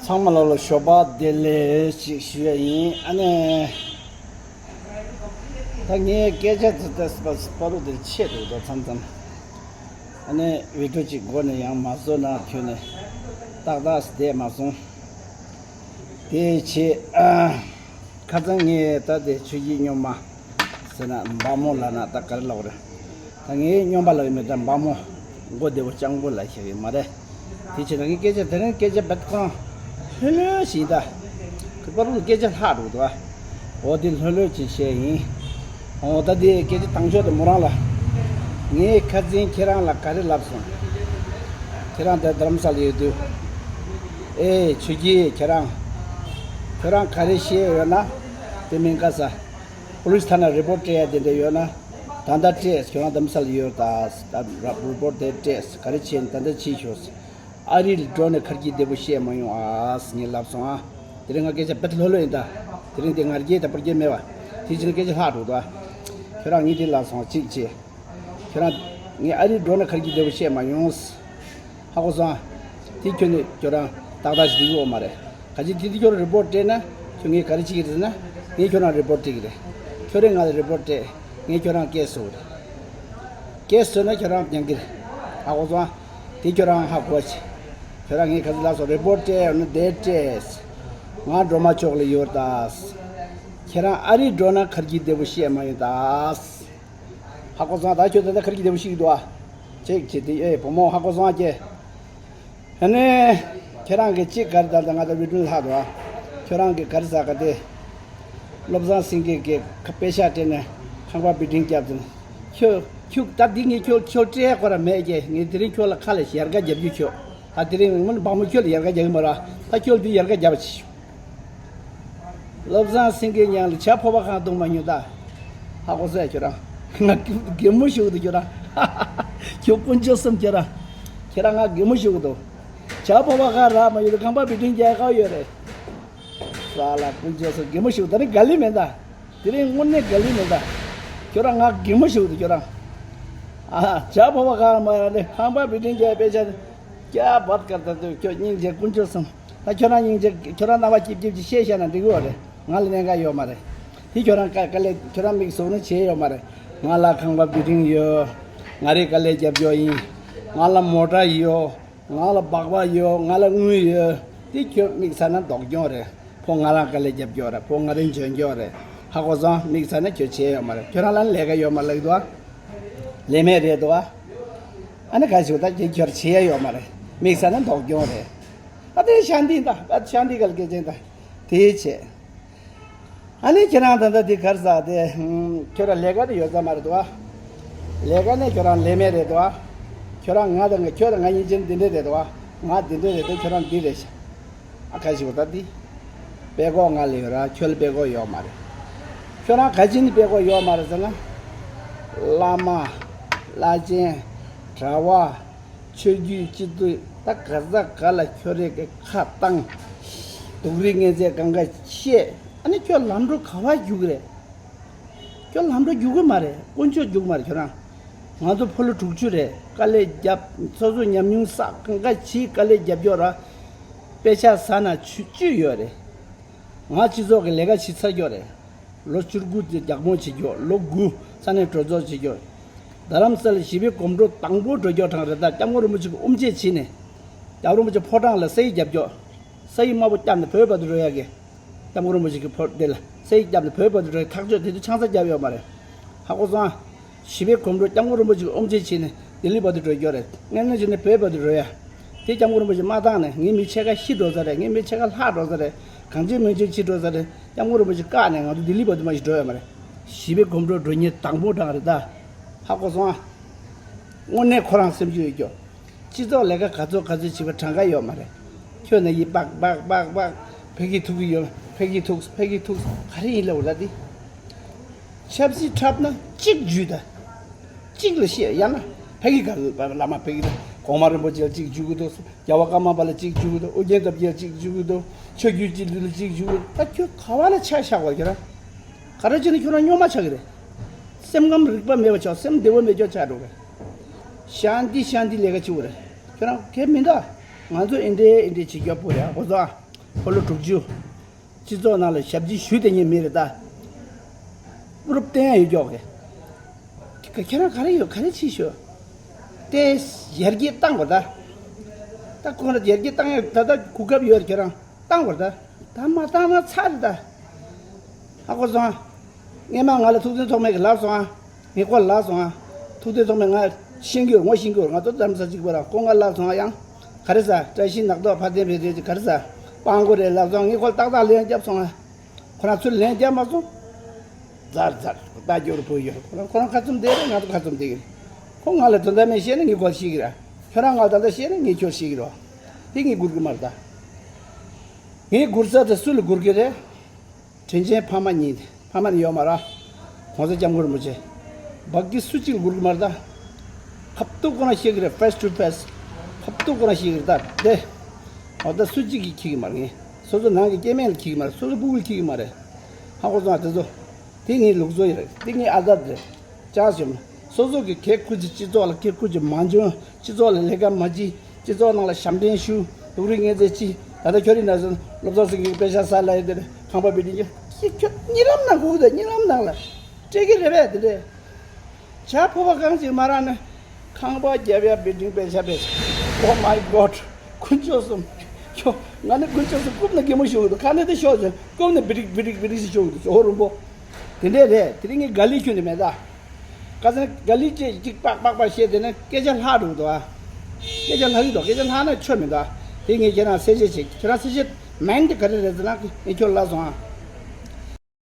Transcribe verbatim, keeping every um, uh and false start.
ཚང་མ་ལ་ལ་ཞོགས་པ་བདེ་ལེགས་ཅིག་ཞུ་ཡ་ཡིན། ཨ་ནི། ད་ངའི་སྐད་ཆ་དེ་ད་སྤ་སྤ་རོ་དེར་ཆད་འདུག་ད་མཚམས་མཚམས། ཨ་ནི་བི་ཌིའོ་ཅིག་འགོ་ནས་ཡང་མ་བཟོ་ན་ཁྱོད་ནས་ཏག་ཏག་བསྡད་མ་སོང་། དེ་བྱས། ཨ། ཁ་སང་ངས་ད་དེ་ཆོས་སྐྱིད་སྨྱོན་མ་ཟེར་ན་འབག་མོ་ལབ་ན་ད་ག་རེ་ལབ་དགོས་རེད། ད་ངའི་སྨྱོན་པ་ལབ་ཀྱི་མེད། ད་འབག་མོ་མགོ་བདེ་པོ་སྤྱང་པོ་ལབ་ཤེས་ཀྱི་མ་རེད། དེ་བྱས་ན་ངའི་སྐད་ཆ་དེ་རིང་སྐད་ཆ་བེད་ཁོང་ལྷོད་ལྷོད་ཞིག་ད། ག་པར་སྐད་ཆ་ལྷག་འགྲོ་འདུག་ཨ། འོ་དེ་ལྷོད་ལྷོད་ཅིག་བཤད་ཡིན། འོ་ད་དེ་སྐད་ཆ་དང་ཆོག་དེ་མོ་རང་ལ། ངས་ཁ་སང་ཁྱེད་རང་ལ་ག་རེ་ལབ་སོང་། ཁྱེད་རང་དེ་རྡ་རམ་ས་ལ་ཡོད་དུས། ཨེ་ཆོས་སྐྱིད་ཁྱེད་རང་། ཁྱོད་རང་ག་རེ་བཤད་ཡོད་ན། དེ་མིན་ཀ་ས། པུ་ལིས་ཐ་ན་རི་པོར་ཊ་སྤྲད་ཡ་དེ་འདྲ་ཡོད་ན། ད་ལྟ་སྤྲད། ཁྱོད་རང་རྡ་རམ་ས་ལ་ཡོད་ད། ད་རི་པོར་ཊ་དེ་སྤྲད། ག་རེ་བྱས་ནས་ད་ལྟ་ཕྱིན་ཤོག་ཨ་རིའི་ཌོ་ནལ་ཁར་གྱིས་བདེ་པོ་བཤད་མ་ཡོང་ཨ་ངས་ལབ་སོང་ཨ། དེ་རིང་ང་སྐད་ཆ་བེད་ལྷོད་ལྷོད་ཡིན་ད། དེ་རིང་དེ་ང་རྒྱལ་དང་པར་རྒྱལ་མེད་པ། དེ་ཕྱིན་སྐད་ཆ་ལྷག་འགྲོ་ད། ཁྱོད་རང་ངས་དེ་ལབ་སོང་གཅིག་བྱས། ཁྱོད་རང་། ངས་ཨ་རིའི་ཌོ་ནལ་ཁར་གྱིས་བདེ་པོ་བཤད་མ་ཡོང་། ཧ་གོ་སོང་ཨ། དེ་ཁྱོད་ནས་ཁྱོད་རང་ཏག་ཏག་ཞིག་འདུག་ཡོད་མ་རེད། ག་ཅི་དེ་དེ་ཁྱོད་རང་རི་པོར་ཊ་སྤྲད་ན་ཁྱོད་ངས་ག་རེ་བྱེད་ཀྱི་རེད་ཟེར་ན། ངས་ཁྱོད་རང་རི་པོར་ཊ་བྱེད་ཀྱི་རེད། ཁྱོད་རང་ང་ལ་རི་པོར་ཊ་སྤྲད། ངས་ཁྱོད་རང་སྐད་བཟོ་གི་རེད། སྐད་བཟོས་ན་ཁྱོད་རང་མྱང་གི་རེད། ཧ་གོ་སོང་ཨ། དེ་ཁྱོད་རང་ཧ་གོ་ཆེ། ཁྱོད་རང་ངས་ག་ཚོད་ལབ་སོང་། རི་པོར་ཊ་སྤྲད་ཡོད་ན་དེ་སྤྲད། ང་སྒྲོལ་མ་མཆོག་ལ་ཡོད་ད། ཁྱེད་རང་ཨ་རིའི་ཌོ་ནལ་ཁར་གྱིས་བདེ་པོ་བཤད་མ་ཡོང་ད། ཧ་གོ་སོང་ད། ཁྱོད་ད་ལྟ་ཁར་གྱིས་བདེ་པོ་བཤད་ཀྱི་འདུག་ཨ། ཅིག་བྱེད་དེ་ཨེ་བུ་མོ་ཧ་གོ་སོང་ཨ་ཀྱེ། ཨ་ནི། ཁྱེད་རང་གིས་ཅིག་ག་རེ་ད་ལྟ་ང་ད་བི་ཌིའོ་ལྷག་འདུག་ཨ། ཁྱོད་རང་གིས་ག་རེ་ཟ་ག་དེ། བློ་བཟང་སེང་གེ་གིས་དཔེ་ཤག་སྤྲད་ནས་ཁང་པ་བི་ཌིང་བརྒྱབ་ཙང་། ཁྱོད་ཁྱོད་ད་འདི་ངས་ཁྱོད་ཁྱོད་སྤྲད་ཁོ་ར་མེད་ཀྱེ། ངས་དེ་རིང་ཁྱོད་ལ་ཁ་ལ་ཡར་ག་རྒྱབ་རྒྱུ་ཁྱོད། ད་དེ་རིང་ངོ་མ་འབག་མོ་ཁྱོད་ལ་ཡར་ག་རྒྱག་གི་མ་ར། ད་ཁྱོད་འདི་ཡར་ག་རྒྱབ་ཅིག་བློ་བཟང་སེང་གེ་མྱང་ལ་བྱ་ཕོར་པ་གང་བཏུང་མ་མྱོང་ད། ཧ་གོ་སོང་ཁྱོད་རང་། ང་གད་མོ་ཤོར་འདུག་ཁྱོད་རང་། ཁྱོད་དཀོན་མཆོག་གསུམ་ཁྱོད་རང་། ཁྱོད་རང་ང་གད་མོ་ཤོར་འདུག་བྱ་ཕོར་པ་གང་རག་མ་ཡོང་དུས་ཁང་པ་བི་ཌིང་རྒྱག་ག་ཡོད་རེད། ས་ལ་དཀོན་མཆོག་གསུམ། གད་མོ་ཤོར། ད་རིང་དགའ་ལི་མེད་ད། དེ་རིང་དངོས་གནས་དགའ་ལི་མེད་ད། ཁྱོད་རང་ང་གད་མོ་ཤོར་འདུག་ཁྱོད་རང་། ཨ། བྱ་ཕོར་པ་གང་མ་ཡོང་ནས་ཁང་པ་བི་ཌིང་རྒྱག་དཔེ་ཆ། ཀྱ་བད་ཀར་ད་དུ་ཁྱོད་སྙིང་རྗེ་དཀོན་མཆོག་གསུམ། ད་ཁྱོད་རང་སྙིང་རྗེ་ཁྱོད་རང་རྣ་བ་སྐྱིབ་སྐྱིབ་ཅིག་བཤད་བཤད་ན་འགྲིག་གི་རེད། ང་ལ་གནད་འགག་ཡོད་མ་རེད། དེ་ཁྱོད་རང་དཀའ་དཀའ་ལས་ཁྱོད་རང་མིག་བཟུང་ན་བྱེད་ཡོད་མ་རེད། ང་ལ་ཁང་པ་བི་ཌིང་ཡོད། ང་རའི་དཀའ་ལས་རྒྱབ་སྐྱོར་ཡིན། ང་ལ་མོ་ཊ་ཡོད། ང་ལ་སྦག་སྦག་ཡོད། ང་ལ་དངུལ་ཡོད། དེ་ཁྱོད་དམིགས་ཚར་ན་ལྡོག་རྒྱུ་རེད། ཕོ་ང་རང་དཀའ་ལས་རྒྱབ་སྐྱོར་རེད། ཕོ་ང་རང་འཇོན་སྐྱོར་རེད། ཧ་གོ་སོང་། དམིགས་ཚར་ན་ཁྱོད་བྱེད་ཡོད་མ་རེད། ཁྱོད་རང་ལ་ལས་ཀ་ཡོད་མ་ལབ་འདུག་ཨ། ལས་མེད་རེད་འདུག་ཨ། ཨ་ནི་ག་ཞིག་ད་ཁྱོད་ཁྱོད་བྱེད་ཡ་ཡོད་མ་རེད། དམིགས་ཚར་ན་ལྡོག་རྒྱུ་རེད། ཨ་དེ་ཤཱན་ཏི་ད། ཨ་ཤཱན་ཏི་གལ་སྐད་ཅན་ད། དེ་བྱས། ཨ་ནི་ཁྱེད་རང་ད་ལྟ་དེ་གར་ཟ་དེ། ཁྱོད་རང་ལས་ཀ་དེ་ཡོད་ས་མ་རེད་དོ། ལས་ཀ་ནས་ཁྱོད་རང་ལས་མེད་རེད་དོ། ཁྱོད་རང་ང་དང་ཁྱོད་དང་ང་གཉིས་ཆེན་འདི་འདྲས་རེད་དོ། ང་འདི་འདྲས་རེད་དོ། ཁྱོད་རང་འདི་རེད་ཤག་ཨ་ཁ་ཞིག་ད་འདི། དཔེ་ཀོ་ང་ལ་ཡོད་ར། ཁྱོད་ལ་དཔེ་ཀོ་ཡོད་མ་རེད། ཁྱོད་རང་ག་ཅི་ནས་དཔེ་ཀོ་ཡོད་མ་རེད་ཟེར་ན། བླ་མ། བླ་ཆེན། གྲྭ་བ། ཆོས་བརྒྱུད་སྤྱི་འཐུས་ད་ག་ས་ག་ལ་ཁྱོད་རེ་གི་ཁ་བཏང་། སྡུག་རུས་ངན་ཚད་གང་ག་བཤད། ཨ་ནི་ཁྱོད་ལམ་འགྲོ་ག་བ་རྒྱུག་རེད། ཁྱོད་ལམ་འགྲོ་རྒྱུག་གི་མ་རེད། དཀོན་མཆོག་རྒྱུག་མ་རེད་ཁྱོད་རང་། ང་ཚོ་ཕོ་ལོ་དྲུག་ཅུ་རེད། དཀའ་ལས་རྒྱབ། སོ་སོ་ཉམས་མྱོང་བསགས། གང་ག་བྱིས་དཀའ་ལས་རྒྱབ་སྐྱོར་ར། དཔེ་ཆ་ཟ་ན་ཆུ་བཅུད་ཡོད་རེད། ང་སྤྱི་ཚོགས་ཀྱི་ལས་ཀ་བྱེད་ཚར་སྐྱོར་རེད། ལོ་བཅུ་དགུ་དེ་རྒྱག་མོ་བྱེད་རྒྱུ། ལོ་དགུ་ས་གནས་གྲོས་ཚོགས་བྱེད་རྒྱུ། རྡ་རམ་ས་ལ་ཞི་བའི་གོམ་བགྲོད་དང་པོ་འགྲོ་རྒྱུ་གྲང་རེད། ད་སྐྱབས་མགོན་རིན་པོ་ཆེ་གི་དབུ་འབྱེད་བྱས་ནས། སྐྱབས་རིན་པོ་ཆེ་ཕོ་བྲང་ལ་ས་ཡིག་རྒྱབ་རྒྱུ། ས་ཡིག་དམར་པོ་བརྒྱབ་ནས་བོད་བར་དུ་འགྲོ་ཡ་གི། སྐྱབས་མགོན་རིན་པོ་ཆེ་གི་ཕོ་དེ་ལ་ས་ཡིག་བརྒྱབ་ནས་བོད་བར་དུ་འགྲོ་ཡ་ཐག་གཅོད་དེ་དུས་ཆང་ས་བརྒྱབ་ཡོད་མ་རེད། ཧ་གོ་སོང་ཨ། ཞི་བའི་གོམ་བགྲོད་སྐྱབས་མགོན་རིན་པོ་ཆེ་གི་དབུ་འབྱེད་བྱས་ནས་ལྡི་ལི་བར་དུ་འགྲོ་རྒྱུ་རེད། སྔོན་མ་བྱས་ནས་བོད་བར་དུ་འགྲོ་ཡ། དེ་སྐྱབས་མགོན་རིན་པོ་ཆེ་མ་བཏང་ནས་ངའི་མི་ཕྱེད་ཀ་ཤི་འགྲོ་ས་རེད། ངའི་མི་ཕྱེད་ཀ་ལྷག་འགྲོ་ས་རེད། གངས་ཅན་མི་ཆོས་ཕྱིར་འགྲོ་ས་རེད། སྐྱབས་མགོན་རིན་པོ་ཆེ་བཀག་ནས་ང་ཚོ་ལྡི་ལི་བར་དུ་མ་ཞིག་འགྲོ་ཡ་མ་རེད། ཞི་བའི་གོམ་བགྲོད་འགྲོ་མཁན་དང་པོ་གྲང་རེད་ད། ཧ་གོ་སོང་ཨ། དངོས་གནས་ཁོ་རང་སེམས་ཤུགས་ཡོད་རྒྱུ། སྤྱི་ཚོགས་ལས་ཀ་ག་ཚོད་ག་ཚོད་བྱེད་པ་གྲངས་ཀ་ཡོད་མ་རེད། ཁྱོད་ནས་ཡིད་སྦག་སྦག་སྦག་སྦག་ཕ་གི་ཐུག་གི་ཡོད། ཕ་གི་ཐུག་ཕ་གི་ཐུག་ག་རེ་ཡིན་ལབ་ལ་དེ། ཆབ་སྲིད་འཁྲབ་ན་གཅིག་འཇུས་ད། གཅིག་ལ་བཤད་ཡང་ན་ཕ་གི་ག་ལ་བླ་མ་ཕ་གི་ད་གོང་མ་རིན་པོ་ཆེ་ལ་གཅིག་འཇུས་གི་འདུག་རྒྱལ་བ་ཀརྨ་པ་ལ་གཅིག་འཇུས་གི་འདུག་ཨོ་རྒྱན་སྟོབས་རྒྱལ་ལ་གཅིག་འཇུས་གི་འདུག་ཆོས་བརྒྱུད་སྤྱི་འཐུས་ལ་གཅིག་འཇུས་གི་འདུག་ད་ཁྱོད་ག་བ་ལ་ཆ་བཞག་པ་ཁྱོད་རང་། ག་རེ་བྱས་ན་ཁྱོད་རང་སྨྱོན་མ་ཆགས་ཀྱི་རེད། སེམས་ཁམས་རིག་པ་མེད་པ་ཆགས། སེམས་བདེ་བོ་མེད་ཀྱོག་ཆགས་འགྲོ་གི། ཤཱན་ཏི་ཤཱན་ཏི་ལས་ཀ་བྱེད་དགོས་རེད། ཁྱོད་རང་གལ་མི་འདུག་ང་ཚོ་ཨེ་འདྲས་ཨེ་འདྲས་བྱེད་རྒྱུ་པོ་རེད། ཧ་གོ་སོང་ཨ། ཕོ་ལོ་དྲུག་ཅུ། སྤྱི་ཚོགས་ནང་ལ་ཞབས་ཕྱི་ཞུ་དེ་ཉིད་མེད་རེད་ད། པུ་རུབ་བསྟན་ཡ་ཡོད་ཀྱོག་གི། ཁྱེད་རང་ག་རེ་ཡོད་ག་རེ་བྱེད་ཤོག་དེ་ཡར་རྒྱས་བཏང་དགོས་ད། ད་ཁོང་ལ་ཡར་རྒྱས་བཏང་ཡ་ད་ལྟ་གོ་སྐབས་ཡོད། ཁྱེད་རང་བཏང་དགོས་ད། ད་མ་བཏང་ན་ཚར་རེད་ད། ཧ་གོ་སོང་ཨ། སྔས་མ་ང་ལ་ཐུགས་བརྩེ་ཐོགས་མེད་ཀྱིས་ལབ་སོང་ཨ། ངས་ཁོ་ལ་ལབ་སོང་ཨ། ཐུགས་བརྩེ་ཐོགས་མེད་ང་ཤེས་ཀྱི་ཡོད། ངོ་ཤེས་ཀྱི་ཡོད། ང་ཚོ་འཛོམས་ས་གཅིག་པ་ར། ཁོ་ང་ལབ་སོང་ཨ། ཡང་ག་རེ་ཟ། བཀྲ་ཤིས་ནག་ཏོག་ཕ་དེ་བེ་རེ་ག་རེ་ཟ། སྤང་གོ་རེད་ལབ་སོང་། ངས་ཁོ་ལ་ཏག་ཏག་ལན་བརྒྱབ་སོང་ཨ། ཁོ་རང་ཚུར་ལན་བརྒྱབ་མ་སོང་། ཛར་ཛར་ད་རྒྱུར་བུ་ཡོད། ཁོ་རང་ཁོ་རང་ཁ་བཙུམ་བསྡད་རེད། ང་ཚོ་ཁ་བཙུམ་བསྡད་ཀྱི་རེད། ཁོ་ང་ལ་དོན་དག་མེད་བཤད་ན་ངས་ཁོ་ལ་བཤད་ཀྱི་རེད། ཁྱོད་རང་ང་ལ་ད་ལྟ་བཤད་ན་ངས་ཁྱོད་བཤད་ཀྱི་རེད། དེ་ངས་སྒུར་གྱི་མ་རེད་ད། ངས་སྒུར་ས་དེ་སུ་ལ་སྒུར་གྱི་རེད། དྲིན་ཆེན་ཕ་མ་གཉིས་དེ། ཕ་མ་ནི་ཡོད་མ་ར། གོང་ས་སྐྱབས་མགོན་རིན་པོ་ཆེ། བག་གི་སུ་གཅིག་ལ་སྒུར་གི་མ་རེད་ད། ཁ་ཐུག་ཁོ་རང་བཤད་གི་རེད། ཕེ་སི་ཊུ་ཕེ་སི། ཁ་ཐུག་ཁོ་རང་བཤད་གི་རེད་ད་དེ། འོ་ད་སུ་གཅིག་གིས་ཁྱེར་གི་མ་རེད། ངས་སོ་སོ་ནང་གི་སྐྱེ་དམན་ལ་ཁྱེར་གི་མ་རེད། སོ་སོ་ཕྲུ་གུ་ལ་ཁྱེར་གི་མ་རེད། ཧ་གོ་སོང་ང་། དེ་ཚོ། དེ་ངའི་ལུགས་སྲོལ་ཡིན་རེད། དེ་ངའི་ཨ་དད་རེད། ཅག་བྱུང་། སོ་སོ་གི་ཁེ་ཁུ་ཅི་སྤྱི་ཚོགས་ལ་ཁེ་ཁུ་ཅི་མ་བྱུང་། སྤྱི་ཚོགས་ལ་ལས་ཀ་མ་བྱེད། སྤྱི་ཚོགས་ནང་ལ་ཞབས་འདྲེན་ཞུ། སྡུག་རུས་ངལ་རྩོལ་ཅི། ད་ལྟ་ཁྱོད་རིག་ན་སོང་། བློ་བཟང་སེང་གེ་གི་པེ་ཤ་ས་ལ་ཡོད་དེ་རེད། ཁང་པ་བི་ལྡིང་གི་ཁྱོད་གཉིད་ལམ་ནང་སྒུག་དང་། གཉིད་ལམ་ནང་ལ་སྤྲད་གི་རེད་པས་དེ་འདྲས། བྱ་ཕོ་བ་གང་ཅིག་མ་རག་ན། ཁང་པ་རྒྱབ་ཡ་བི་ལྡིང་པེ་ཤ་པེ་ཤ། Oh my God། དཀོན་མཆོག་གསུམ། ཁྱོད་ང་ནི་དཀོན་མཆོག་གསུམ། རྐུབ་ནས་གད་མོ་ཤོར་གི་འདུག་ཁ་ནས་དེ་ཤོར་ཟེར། རྐུབ་ནས་བི་རིག་བི་རིག་བི་རིག་ཟེར་ཤོར་གི་འདུག་ཇོ་བོ་རིན་པོ། དེ་འདྲས་རེད། དེ་རིང་ངས་དགའ་ལི་ཁྱོན་ནས་མེད་ད། ཁ་སང་དགའ་ལི་ཅེས་གཅིག་པག་པག་པག་བཤད། དེ་ནས་སྐད་ཆ་ལྷག་འགྲོ་གི་འདུག་ཨ། སྐད་ཆ་ལྷག་གི་འདུག་སྐད་ཆ་ལྷག་ན་ཆོ་མི་འདུག་ཨ། དེ་ངས་ཁྱེད་རང་གསལ་བཤད་བྱེད། ཁྱེད་རང་གསལ་བཤད་མིང་དེ་ག་རེ་རེད་ཟེར་ན། ངས་ཁྱོད་ལ་སོང་ཨ།